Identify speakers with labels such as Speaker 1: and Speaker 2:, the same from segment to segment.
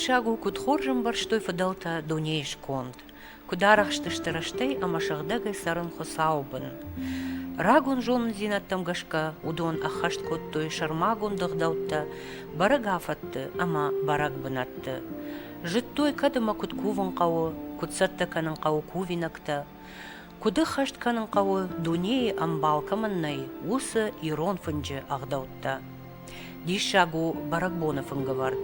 Speaker 1: Диссаг у, куыд хорз ӕмбӕрстой фыдӕлтӕ дунейы сконд, куыд арӕхстысты рӕстӕй ӕмӕ сыгъдӕгӕй цӕрын Хуыцауы бын. Рагон зонындзинӕдтӕм гӕсгӕ уыдон ӕххӕст кодтой сӕрмагонд ӕгъдӕуттӕ бӕрӕг афӕтты ӕмӕ бӕрӕг бынӕтты. Зыдтой, кӕд ӕмӕ куыд кувын хъӕуы, куыд цӕттӕ кӕнын хъӕуы кувинӕгтӕ, куыд ӕххӕст кӕнын хъӕуы, дунейы ӕмбал кӕмӕн нӕй, уыцы ирон фынджы ӕгъдӕуттӕ. Диссаг у бӕрӕгбоны фынгӕвӕрд.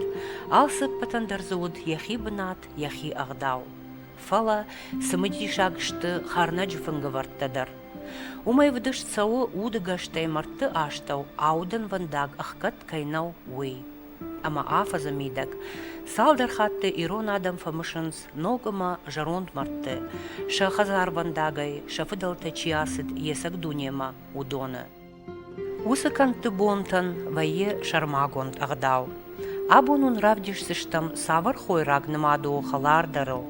Speaker 1: Алцыппӕтӕн дӕр дзы уыд йӕхи бынат, йӕхи ӕгъдау. Фӕлӕ цымыдисаг сты хӕрнӕджы фынгӕвӕрдтӕ дӕр. Уымӕй ӕвдыст цӕуы удыгӕстӕй мӕрдты астӕу аудӕнвӕндаг ӕхгӕд кӕй нӕу, уый. Ӕмӕ афӕдзы мидӕг цалдӕр хатты ирон адӕм фӕмысынц ног ӕмӕ зӕронд мӕрдты, сӕ хӕдзарвӕндагӕй сӕ фыдӕлтӕ чи ацыд йе цӕг дунемӕ, уыдоны. Уыцы кӕндты бонтӕн вӕййы сӕрмагонд ӕгъдау. Абон уын равдисдзыстӕм, цавӕр хойраг нымад у хӕлардӕрыл,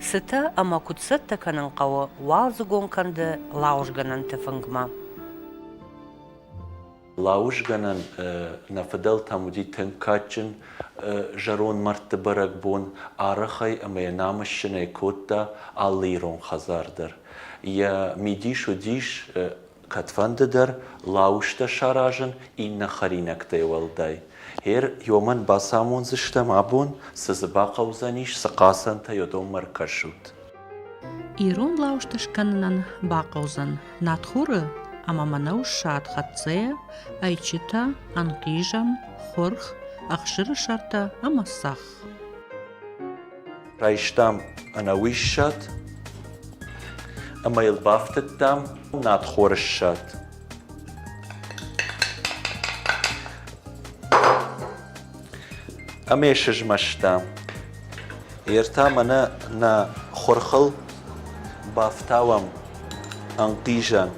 Speaker 1: цытӕ ӕмӕ куыд цӕттӕ кӕнын хъӕуы уалдзыгон кӕнды лауызгӕнӕнты фынгмӕ.
Speaker 2: Лауызгӕнӕн нӕ фыдӕлтӕм уыди тынг кадджын зӕронд мӕрдты бӕрӕгбон, арӕхӕй ӕмӕ йӕ намысджынӕй кодта алы ирон хӕдзар дӕр. Йӕ мидис уыдис кӕдфӕнды дӕр лауызтӕ саразын иннӕ хӕринӕгтӕй уӕлдай. Гъер уымӕн бацамондзыстӕм абон, цы дзы бахъӕудзӕнис, цы хъацӕнтӕ уыдонмӕ ӕркӕсут.
Speaker 1: Ирон лауызтӕ скӕнынӕн бахъӕудзӕн надхоры ӕмӕ мӕнӕуы ссад хӕццӕйӕ, ӕйчытӕ, ӕнхъизӕн, хуырх, ӕхсыры сӕртӕ ӕмӕ цӕхх.
Speaker 2: Райстам ӕнӕуый ссад ӕмӕ йыл бафтыдтам надхоры ссад. Ӕмӕ йӕ сызмӕстам. Йе ртӕ мӕнӕ нӕ хурхыл бафтауӕм ӕнхъизӕн.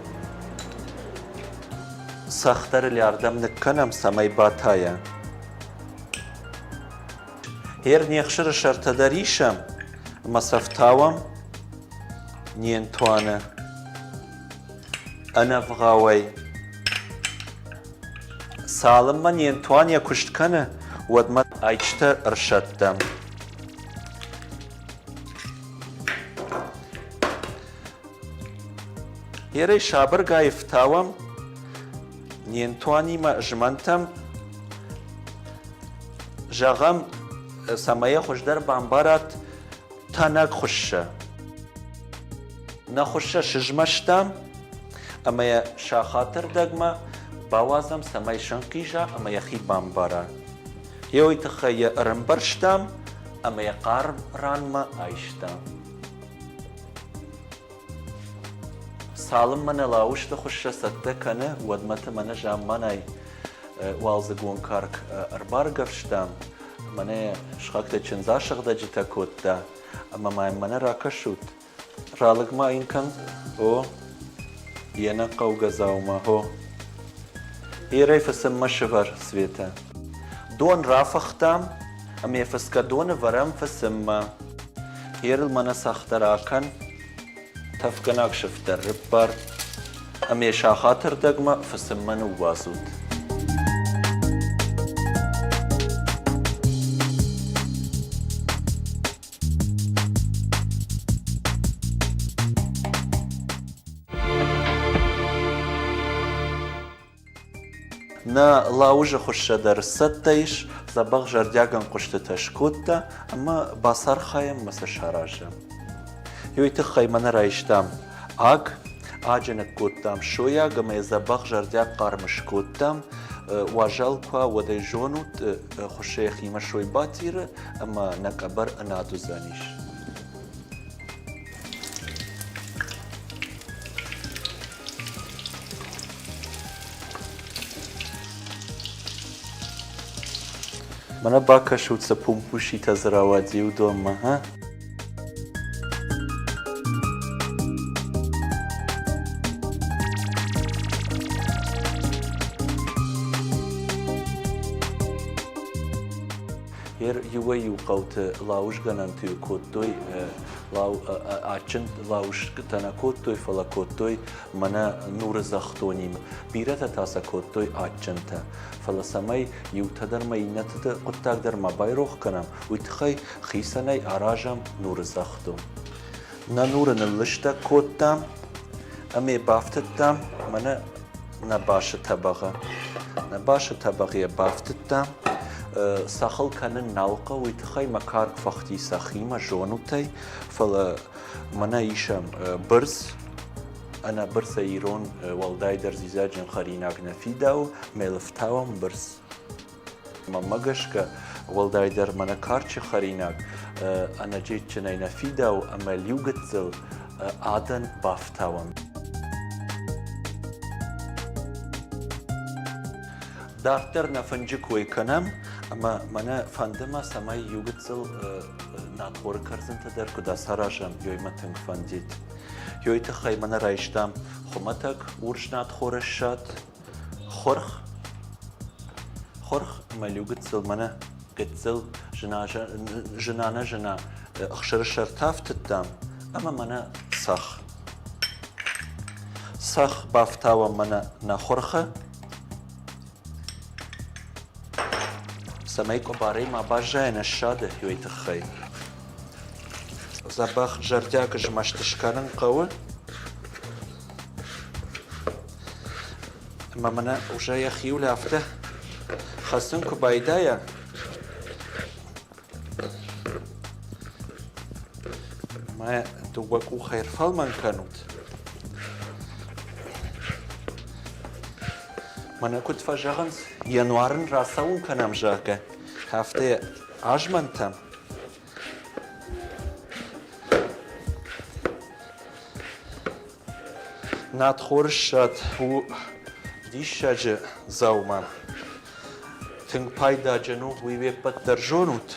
Speaker 2: Цӕхдӕр ыл ардӕм ныккӕнӕм, цӕмӕй батайа. Гъер не хсыры сӕртӕ дӕр исӕм ӕмӕ сӕ фтауӕм не нтуаны ӕнӕвгъауӕй. Цалынмӕ не нтуан йӕ куыст кӕны, уӕдмӕ ӕйчытӕ ӕрсӕттӕм. Гъерӕй сабыргай фтауӕм не нтуанимӕ змӕнтӕм, зӕгъӕм, цӕмӕй йӕ хуыздӕр бамбарат, тӕнӕг хуыссӕ. Нӕ хуыссӕ сызмӕстам ӕмӕ йӕ сахаты рдӕгмӕ бауадзӕм, цӕмӕй сӕнхъиза ӕмӕ йӕхи бамбара. Йе уый тыххӕй йӕ ӕрӕмбӕрстам ӕмӕ йӕ хъарм ранмӕ айстам. Цалынмӕ нӕ лауызты хуыссӕ цӕттӕ кӕны, уӕдмӕ ты мӕнӕ замманай уалдзыгон карк ӕрбаргӕвстам, мӕнӕ сыхӕгтӕ чындз асыгъдӕджытӕ кодта, ӕмӕ ма йын мӕнӕ ракӕсут, ралыг ма йын кӕн, о, йе нӕхъӕугӕ дзаума, о. Ерӕй фысыммӕ сывӕр, Светӕ. Дон рафыхтам, ӕмӕ йӕ фысгӕ доны вӕрӕм фысыммӕ. Ерыл мӕнӕ цӕхтӕ ракӕн, тӕфгӕнаг сыфтӕр рыппар ӕмӕ сахаты рдӕгмӕ фысыммӕ ныууадзут. Нӕ лауызы хуыссӕ дӕр сцӕттӕ ис, дзӕбӕх зӕрдиагӕн хъуыстытӕ скодта ӕмӕ бацархайӕм ӕмӕ сӕ саразӕм. Уый тыххӕй мӕнӕ райстам аг, аджы ныккодтам сойаг ӕмӕ йӕ дзӕбӕх зӕрдиаг хъарм скодтам. Уазал куы уа, уӕд ӕй зонут, хуыссӕ йӕхимӕ сой батиры ӕмӕ нӕ къӕбӕр ӕнад уыдзӕнис. Мӕнӕ бакӕсут, цы пумпуситӕ дзы рауадзи, уыдонмӕ, ха? Ер иуӕй-иу хъӕуты лауызгӕнӕнты кодтой. Адджын лауызтӕ нӕ кодтой, фӕлӕ кодтой мӕнӕ нуры дзӕхдонимӕ. Бирӕтӕ та сӕ кодтой адджынтӕ. Фӕлӕ цӕмӕй иутӕ дӕр ма иннӕты хъуыддаг дӕр ма байрох кӕнӕм, уый тыххӕй хицӕнӕй аразӕм нуры дзӕхдон. Нӕ нуры ныллыстӕг кодтам ӕмӕ бафтыдтам мӕнӕ нӕ басы тӕбӕгъы. Нӕ басы тӕбӕгъы йӕ бафтыдтам. Цӕхыл кӕнын нал хъӕуы, уый тыххӕй мӕ карк фӕхти сӕхимӕ зонутӕй, фӕлӕ мӕнӕ исӕм бырц, ӕнӕ бырцӕй ирон уӕлдайдӕр дзидзаджын хӕринаг нӕ фидауы, мӕлыфтауӕм бырц. Мӕнмӕ гӕсгӕ, уӕлдайдӕр мӕнӕ карчы хӕринаг ӕнӕджеджджынӕй нӕ фидауы ӕмӕ лиугыццыл адӕн бафтауӕм. Дарддӕр нӕ фынджы кой кӕнӕм, ӕмӕ мӕнӕ фӕнды мӕ, цӕмӕй иугыццыл надхоры кӕрдзынтӕ дӕр куыд ацаразӕм, ёй мӕ тынг фӕндид. Ёй тыххӕй мӕнӕ райстам хуымӕтӕг урс надхоры ссад, Хурх, хурх ӕмӕ иу гыццыл мӕнӕ гыццыл зына-нӕзына ӕхсыры сӕртӕ афтыдтам ӕмӕ мӕнӕ цӕхх. Цӕхх бафтауӕм мӕнӕ нӕ хурхы, цӕмӕй къуыбарӕй ма баззайа нӕ ссады, уый тыххӕй. Дзӕбӕх зӕрдиаг змӕст скӕнын хъӕуы. Ӕмӕ мӕнӕ уже йӕхи улӕфгӕ хӕцын куы байдайа, мӕ дыууӕ къухӕй ӕрфӕлмӕн кӕнут. Мӕнӕ куыд фӕзӕгъынц, йӕ нуар ын рацӕуын кӕнӕм, зӕгъгӕ, афтӕ йӕ азмӕнтӕм. Надхоры ссад у диссаджы дзаума. Тынг пайдаджын у, уый уе ппӕт дӕр зонут.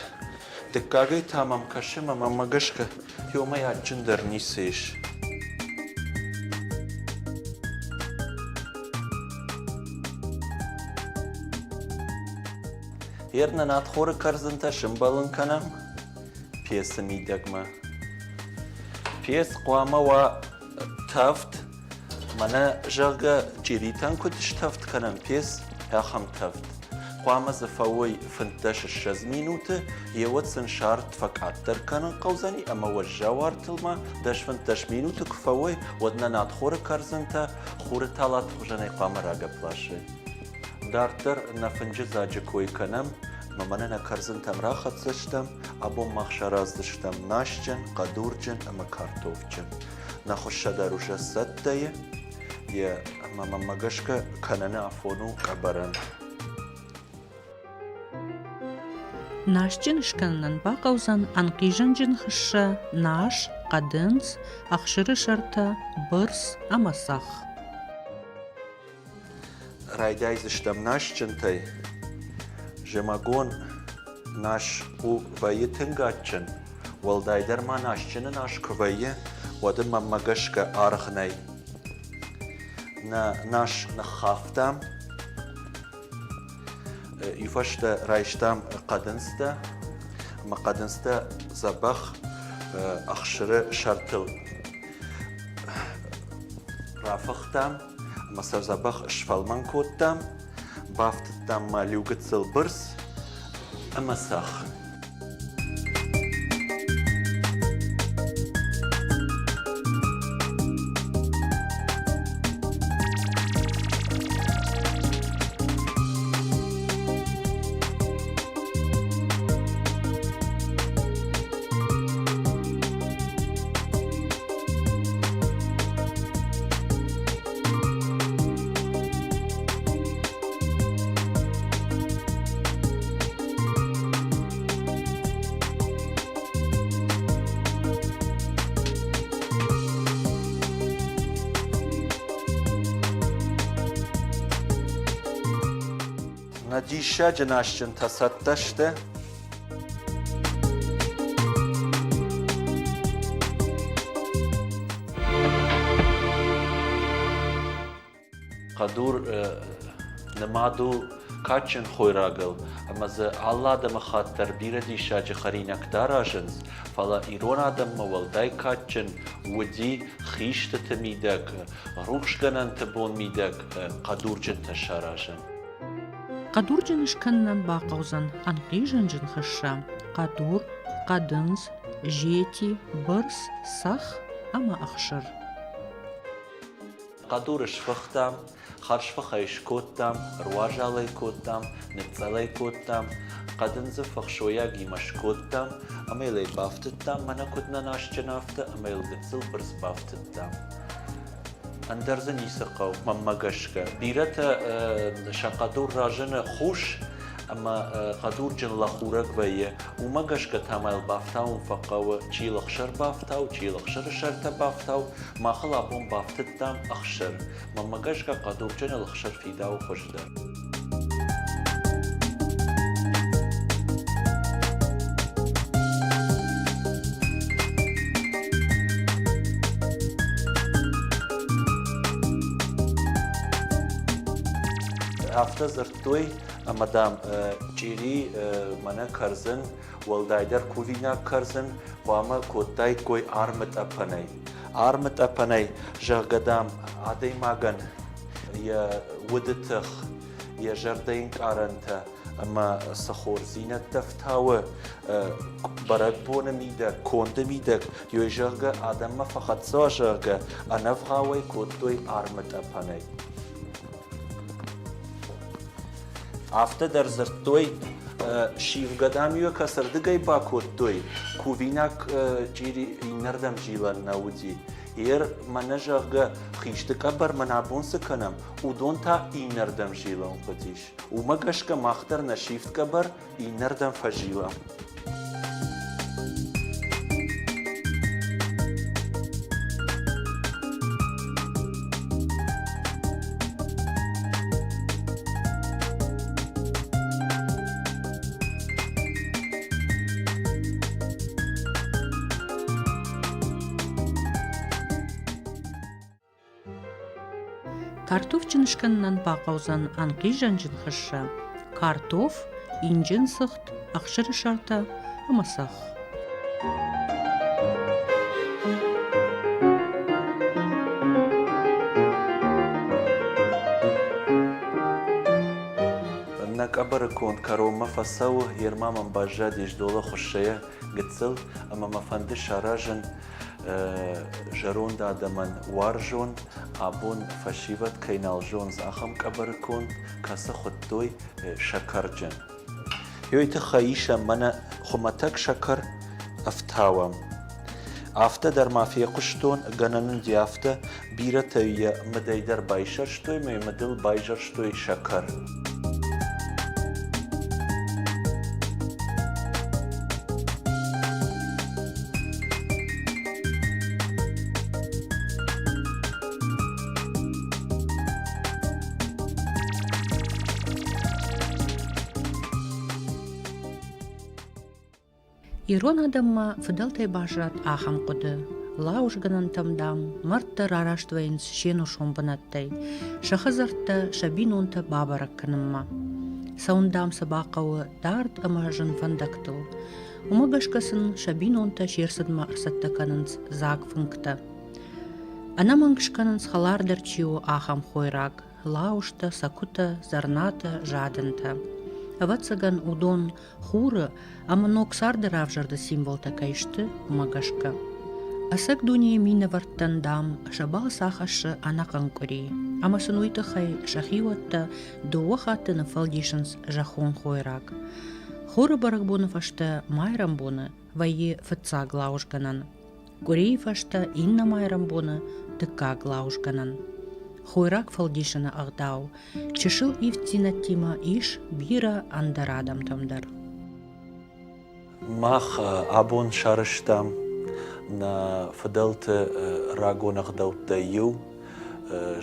Speaker 2: Дыккагӕй та мӕм кӕсы ӕмӕ мӕнмӕ гӕсгӕ уымӕй адджындӕр ницы ис. Ер нӕ надхоры кӕрдзынтӕ сымбӕлын кӕнӕм пецы мидӕгмӕ. Пец хъуамӕ уа тӕвд, мӕнӕ, зӕгъгӕ, чъиритӕн куыд стӕвд кӕнӕм пец, ахӕм тӕвд. Хъуамӕ дзы фӕуой 15-20 минуты, йеуӕд сын сӕрд фӕкъаддӕр кӕнын хъӕудзӕни ӕмӕ уӕззау артыл ма 10-15 минуты куы фӕуой, уӕд нӕ надхоры кӕрдзынтӕ хуры талаты хуызӕнӕй хъуамӕ рагӕпп ласой. Дарддӕр нӕ фынджыдзаджы кой кӕнӕм, ӕмӕ мӕнӕ нӕ кӕрдзынтӕм рахӕццӕ стӕм, абон мах сараздзыстӕм насджын, хъӕдурджын ӕмӕ картофджын. Нӕ хуыссӕ дӕр уже цӕттӕ и, йе ӕмӕ мӕнмӕ гӕсгӕ кӕныны афон у къӕбӕрӕн.
Speaker 1: Насджын скӕнынӕн бахъӕудзӕн ӕнхъизӕнджын хыссӕ, нас, хъӕдындз, ӕхсыры сӕртӕ, бырц ӕмӕ цӕхх.
Speaker 2: Райдайдзыстӕм насджынтӕй. Зымӕгон нас у вӕййы тынг адджын, уӕлдайдӕр ма насджыны нас куы вӕййы, уӕд ын мӕнмӕ гӕсгӕ аргъ нӕй. Нӕ нас ныххафтам, иу фӕстӕ райстам хъӕдындзтӕ ӕмӕ хъӕдындзтӕ дзӕбӕх ӕхсыры сӕртыл рафыхтам ӕмӕ сӕ дзӕбӕх сфӕлмӕн кодтам, бафтыдтам ма иу гыццыл бырц ӕмӕ цӕхх. Нӕ диссаджы насджынтӕ цӕттӕ сты. Хъӕдур нымад у кадджын хойрагыл, ӕмӕ дзы алы адӕмыхатт дӕр бирӕ диссаджы хӕринӕгтӕ аразынц, фӕлӕ ирон адӕммӕ уӕлдай кадджын уыди хистыты мидӕг, рухсгӕнӕнты бон мидӕг хъӕдурджынтӕ саразын.
Speaker 1: Хъӕдурджын скӕнынӕн бахъӕудзӕн ӕнхъизӕнджын хыссӕ, хъӕдур, хъӕдындз, зети, бырс, цӕхх ӕмӕ ӕхсыр.
Speaker 2: Хъӕдур сфыхтам, хӕрзфыхӕй скодтам, ӕруазал ӕй кодтам, ныцъцъӕл ӕй кодтам, хъӕдындзы фых сойагимӕ скодтам ӕмӕ йыл ӕй бафтыдтам, мӕнӕ куыд нӕ насджын, афтӕ, ӕмӕ йыл гыццыл бырц бафтыдтам. Ӕндӕр дзы ницы хъӕуы, мӕнмӕ гӕсгӕ. Бирӕтӕ сӕ хъӕдур разыны хус ӕмӕ хъӕдурджын лӕхурӕг вӕййы. Уымӕ гӕсгӕ та ма йыл бафтауын фӕхъӕуы, чи йыл ӕхсӕр бафтау, чи йыл ӕхсӕры сӕртӕ бафтау. Махыл абон бафтыдтам ӕхсӕр. Мӕнмӕ гӕсгӕ хъӕдурджыныл ӕхсӕр фидауы хуыздӕр. Афтӕ дзырдтой, ӕмӕ, дам, чъири мӕнӕ кӕрдзын, уӕлдайдӕр кувинаг кӕрдзын хъуамӕ кодтаиккой армытъӕпӕнӕй. Армытъӕпӕнӕй, зӕгъгӕ, дам, адӕймагӕн йӕ уды тых, йӕ зӕрдӕйы нкъарӕнтӕ ӕмӕ цы хорздзинӕдтӕ фтауы бӕрӕгбоны мидӕг, конды мидӕг, ёй, зӕгъгӕ, адӕммӕ фӕхӕццӕ, зӕгъгӕ, ӕнӕвгъауӕй кодтой армытъӕпӕнӕй. Афтӕ дӕр дзырдтой, сивгӕ, дам-иу кӕцырдыгӕй бакодтой, кувинаг чъири иннӕрдӕм зилӕн нӕ уыди. Ер, мӕнӕ, зӕгъгӕ, хисты къӕбӕр мӕн абон цы кӕнӕм, уыдон та иннӕрдӕм зилын хъуыдис. Уымӕ гӕсгӕ мах дӕр нӕ сивд къӕбӕр иннӕрдӕм фӕзилӕм.
Speaker 1: Картофджын скӕнынӕн бахъӕудзӕн ӕнхъизӕнджын хыссӕ, картоф, инджын цыхт, ӕхсырысӕртӕ ӕмӕ цӕхх.
Speaker 2: Нӕ къӕбӕры конд кӕронмӕ фӕцӕуы, Ерма мӕм баззадис долы хуыссӕйӕ гыццыл, ӕмӕ мӕ фӕнды саразын зӕронд адӕмӕн уарзон, абон фӕсивӕд кӕй нал зонынц, ахӕм къӕбӕры конд, кӕцы хуыдтой сӕкӕрджын. Ёй тыххӕй исӕм мӕнӕ хуымӕтӕг сӕкӕр ӕфтауӕм. Афтӕ дӕр ма фехъуыстон, гӕнӕн уыди афтӕ, бирӕтӕ йӕ мыдӕй дӕр байсӕрстой ӕмӕ йӕ мыдыл байзӕрстой сӕкӕр.
Speaker 1: Ирон адӕммӕ фыдӕлтӕй баззад ахӕм хъуыды: лауызгӕнӕнтӕм, дам, мӕрдтӕ рараст вӕййынц се нусон бынӕттӕй, сӕ хӕдзӕрттӕ, сӕ бинонтӕ бабӕрӕг кӕнынмӕ. Цӕуын, дам, сӕ бахъӕуы дард ӕмӕ зын фӕндӕгтыл. Уымӕ гӕсгӕ сын сӕ бинонтӕ се рцыдмӕ ӕрцӕттӕ кӕнынц дзаг фынгтӕ. Ӕнӕмӕнг скӕнынц хӕлардӕр чи у, ахӕм хойраг лауызтӕ, цӕкуытӕ, зӕрнатӕ, задынтӕ. Ӕвӕццӕгӕн, уыдон хуры ӕмӕ ног царды равзӕрды символтӕ кӕй сты, уымӕ гӕсгӕ. Ӕцӕг дунейы минӕвӕрттӕн, дам, сӕ балц ахӕссы ӕнӕхъӕн къуыри, ӕмӕ сын уый тыххӕй сӕхиуӕттӕ дыууӕ хатты ныффӕлдисынц зӕххон хойраг. Хоры бӕрӕгбоны фӕстӕ майрӕмбоны вӕййы фыццаг лауызгӕнӕн. Къуырийы фӕстӕ иннӕ майрӕмбоны дыккаг лауызгӕнӕн. Хойраг фӕлдисыны ӕгъдау чысыл ивддзинӕдтимӕ ис бирӕ ӕндӕр адӕмтӕм дӕр.
Speaker 2: Мах абон сарӕзтам нӕ фыдӕлты рагон ӕгъдӕуттӕй иу.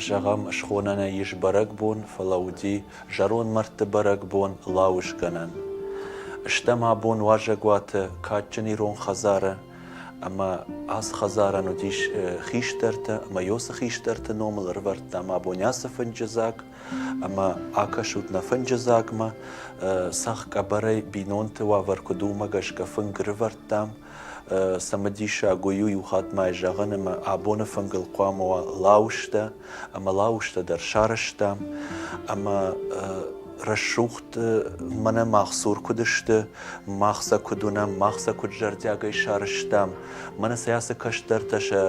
Speaker 2: Зӕгъӕм, схонӕн ӕй ис бӕрӕгбон, фӕлӕ уыди зӕронд мӕрдты бӕрӕгбон лауызгӕнӕн. Стӕм абон уазӕгуаты кадджын ирон хӕдзары. Ӕмӕ ацы хӕдзарӕн уыдис хистӕртӕ ӕмӕ Йосы хистӕрты номыл ӕрывӕрдтам абон ацы фынджыдзаг. Ӕмӕ акӕсут нӕ фынджыдзагмӕ, цӕхх къӕбӕрӕй бинонты уавӕр куыд у, уымӕ гӕсгӕ фынг ӕрывӕрдтам. Цымыдисаг уый у иу хатт ма зӕгъын, ӕмӕ абоны фынгыл хъуамӕ уа лауызтӕ, ӕмӕ лауызтӕ дӕр сарӕзтам. Ӕмӕ рӕсугъд мӕнӕ мах цур куыд сты, мах сӕ куыд уынӕм, мах сӕ куыд зӕрдиагӕй сарӕзтам, мӕнӕ сӕ ацы кӕстӕртӕ сӕ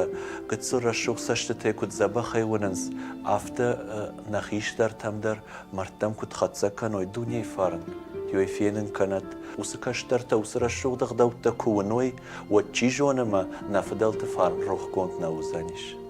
Speaker 2: гыццыл рӕсугъд цӕстытӕй куыд дзӕбӕхӕй уынынц, афтӕ нӕ хистӕртӕм дӕр мӕрдтӕм куыд хӕццӕ кӕной дунейы фарн, уый фенын кӕнӕд. Уыцы кӕстӕртӕ уыцы рӕсугъд ӕгъдӕуттӕ куы уыной, уӕд чи зоны ӕмӕ нӕ фыдӕлты фарн рохгонд нӕ уыдзӕнис.